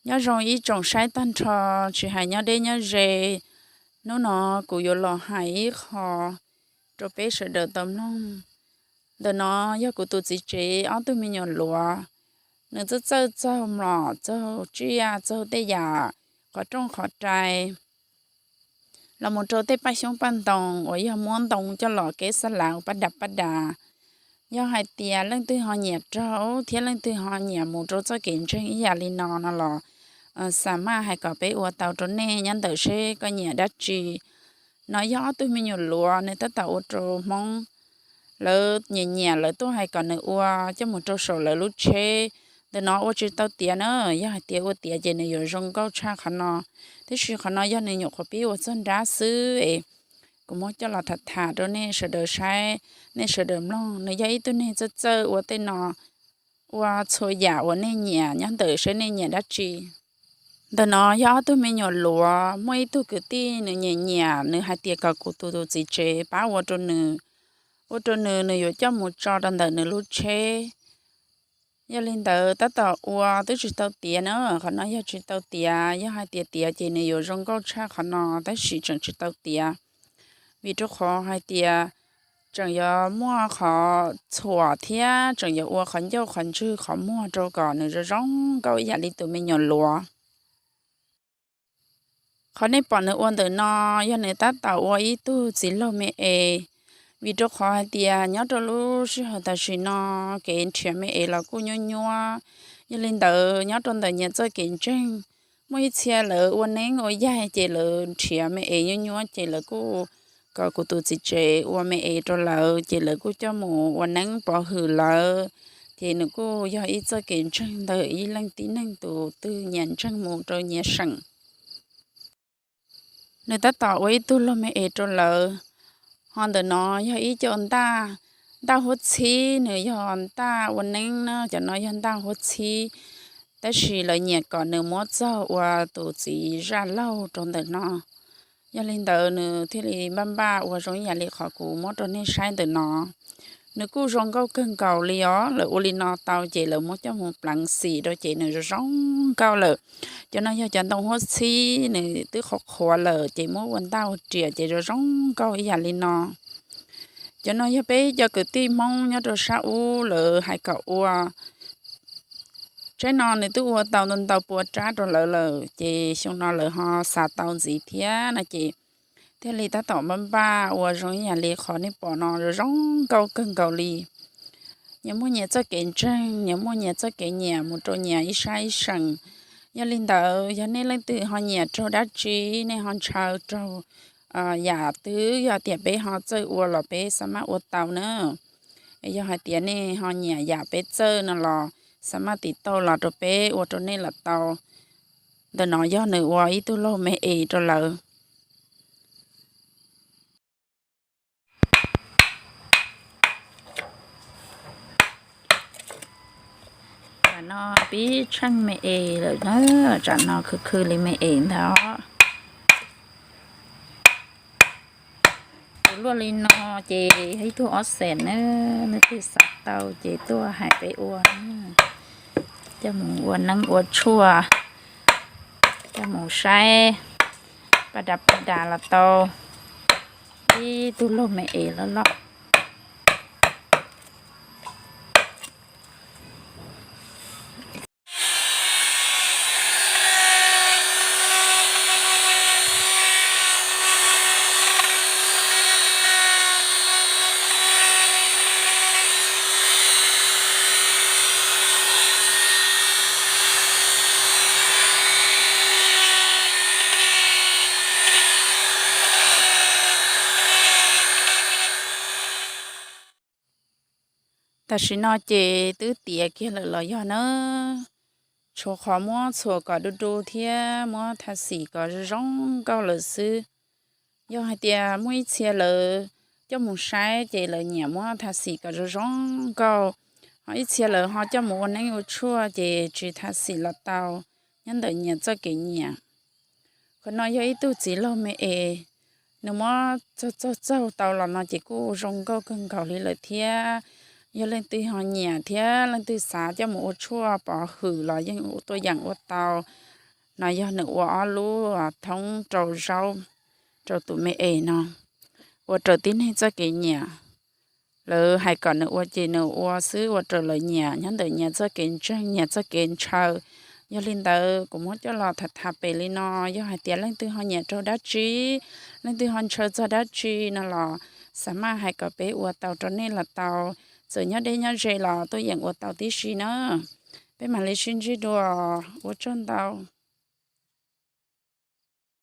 Nyob zoo ib tsoom saib tag nrho, tsis hais nyob deb nyob ze, hnub no kuv yuav los hais ib qho rau peb sawv daws tau mloog. Ntawm no yog kuv tus txiv tsev ob tug me nyuam luav, nws txawj txawj txaug mlom txaug tsiaj txaug tej yam qhov rooj qhov rai los mus rau tej paj xyoob paj ntoo uas yog muab ntoo coj los keb xab lav ua paj dam paj das. Yog hais tias leej twg ho nyiam raug thiab leej twg ho nyiam mus rau txoj kev ntseeg ib yam li no no los, xa maj hais kom peb ua tau rau nej nyob ntawm seb koj nyiam dab tsi. No yog ob tug me nyuam luav nws tab tom ua rau Hmoob lawv nyiam nyiam, lawv tuaj hais kom nws ua coj mus rau saum lawv lub tsheb. Ntawm no ua tsis tau tiav na, yog hais tias ua tiav ces nws yuav zoo nkauj tshaj qhov no. Tab sis qhov no yog nws nyuam qhuav pib ua txog nrab xwb es kuv muab coj los tham tham rau nej sawv daws saib, nej sawv daws mloog. Nws yog ib tug neeg txawj txawj ua tej no, ua txhua yam uas nej nyiam nyob ntawm seb nej nyiam dab tsi. Ntawm no yog ob tug me nyuam luav, muaj ib tug kwv tij nws nyiam nyiam, nws hais tias kom kuv tus tus txiv tsev pab ua rau nws, ua rau nws, nws yuav coj mus tso rau ntawm nws lub tsheb. Yog li ntawd tab tom ua twb tsis tau tiav na, qhov no yog tsis tau tiav, yog hais tias tiav ces nws yuav zoo nkauj tshaj qhov no, tab sis tseem tsis tau tiav. Vim rau qhov hais tias tseem yuav muaj qhov txhuam thiab tseem yuav ua qhov ncauj qhov ntswg qhov muag rau kom nws zoo zoo nkauj ib yam li tus me nyuam luav. Qhov nej pom nws ua ntawm no yog nws tab tom ua ib tug txiv laug me es, vim rau qhov hais tias nyob rau lub sij hawm tam sim no kev nrhiav me es los kuj nyuaj nyuaj. Yog li ntawd nyob rau ntawm nyias txoj kev ntseeg, muaj ib txhia lawv ua neeb ua yaig ces lawv nrhiav me es nyuaj nyuaj ces lawv kuj kom kuv tus txiv tsev ua me es rau lawv ces lawv kuj coj mus ua neeb pov hwm lawv. Ces nws kuj yog ib txoj kev ntseeg ntawm ib leej tib neeg tus twg nyias ntseeg mus rau nyias seem. Nws tab tom ua ib tug laug me es rau lawv. Ho ntawm no yog ib co ntaj, ntaj huab txhib, nws yog ntaj ua neeb na, cov no yog ntaj huab txhib, tab sis lawv nyiam kom nws muab txaug ua tus txiv zaj laug rau ntawm no. Yog li ntawd nws thiaj li npaj npaj ua zoo ib yam li qhov kuv muab rau nej saib ntawm no. Nws kuj zoo nkauj kawg nkaus li os, lawv ua li no tau ces lawv muab coj mus pleev xim rau ces nws zoo zoo nkauj lawm. Cov no yog cov ntoo huab txhib, nws twb qhuav qhuav lawm ces muab ua ntaj ua riam ces zoo zoo nkauj ib yam li no. Cov no yog peb cov kwv tij Hmoob nyob rau sab ub lawv hais kom ua. Tsheb no nws twb ua tau ntau ntau pua rab rau lawv lawm ces xyoo no lawv ho xav tau ntxiv thiab no ces thiaj li tab tom npaj npaj ua zoo ib yam li qhov nej pom no zoo zoo nkauj kawg nkaus li. Nyias muaj nyias txoj kev ntseeg, nyias muaj nyias txoj kev nyiam mus rau nyias ib sab ib seem. Yog li ntawd yog nej leej twg ho nyiam raug dab tsi, nej ho ntshaw raug yam twg, yog tias peb ho txawj ua los peb xa maj ua tau na. Yog hais tias nej ho nyiam yam peb txawj no los xa maj tim tauj los rau peb ua rau nej los tau. Ntawm no yog nws ua ib tug laug me es rau lawv. Tam no pib tsheej me es lawm na, tam no khwv khwv li me es ntag. Tus luaj li no ces yog ib tug ob xees na, leej twg xav tau ces tuaj hais peb ua, coj mus ua neeb ua tshuaj, coj mus saib paj das paj das los tau. Ib tug laug me es loj loj. Tam sim no ces twb tiav kiag lawm los yog na, tshuav qhov muab txhuam kom du du thiab muab tha xim kom zoo zoo nkauj lawm xwb. Yog hais tias muaj ib txhia lawv coj mus saib ces lawv nyiam muab tha xim kom zoo zoo nkauj, ho ib txhia lawv ho coj mus ua neeb ua tshuaj ces tsis tha xim los tau, nyob ntawm nyias txoj kev nyiam. Qhov no yog ib tug txiv laug me es, nws muab txaug txaug txaug tau los no ces kuj zoo nkauj kawg nkaus li lawm thiab. Yog leej twg ho nyiam thiab leej twg xav coj mus ua tshuaj pov hwm los yeej tuaj yeem ua tau. no yog nws ua ob lub thoob rau zaub rau tus me es no, ua raws tib neeg txoj kev nyiam. Lawv hais kom nws ua ces nws ua xwb, ua raws lawv nyiam, nyob ntawm nyias txoj kev ntseeg, nyias txoj kev ntshaw. Yog li ntawd kuv muab coj los tham tham pem li no, yog hais tias leej twg ho nyiam rau dab tsi, leej twg ho ntshaw txog dab tsi no los xa maj hais kom peb ua tau rau nej los tau, txawm nyob deb nyob ze los tuaj yeem ua tau tib si na. Peb mam li sib ntsib dua, ua tsaug ntau.